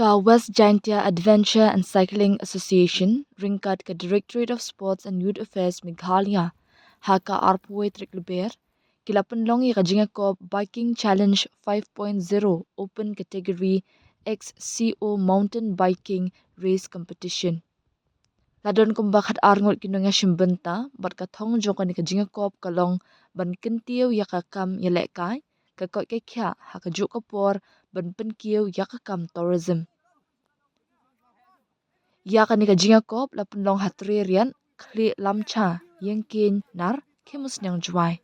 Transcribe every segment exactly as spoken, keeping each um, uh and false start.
Ka West Jaintia Adventure and Cycling Association ryngkat ka Directorate of Sports and Youth Affairs Meghalaya, ha ka arphew tarik Lber, ki la pynlong ïa ka jingïakop Biking Challenge five point zero Open Category X C O Mountain Biking Race Competition. La don kumba khat ar ngut ki nongïashim bynta, bad ka thong jong kane ka jingïakop ka long ban kyntiew ïa ka kam ïalehkai, ka koit ka khiah, ha kajuh ka por ban pynkiew ïa ka kam tourism. Ïa kane ka jingïakop la pynlong ha Treirat, Khlieh Lamcha, Ïingkieñ Nar, Khemusniang Jowai.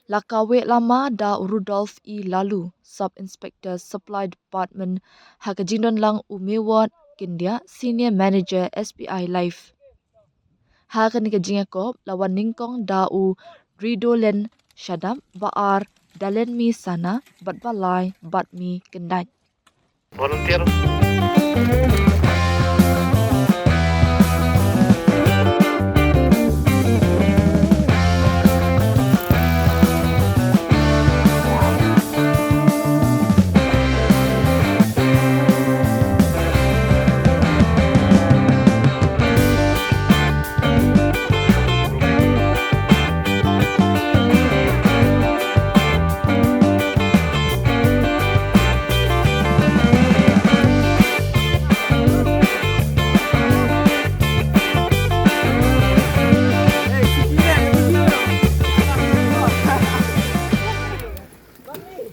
La kaweh lama da u Rudolph E Laloo, Sub Inspector Supply Department, ha ka jingdon lang u Mewot Kyndiah, Senior Manager S B I Life. Ha kane ka jingïakop la wan nyngkong da u Ridolen Shadap, ba ar Dalenmi Sana, bad ba lai Batmi Kyndait. Volunteer.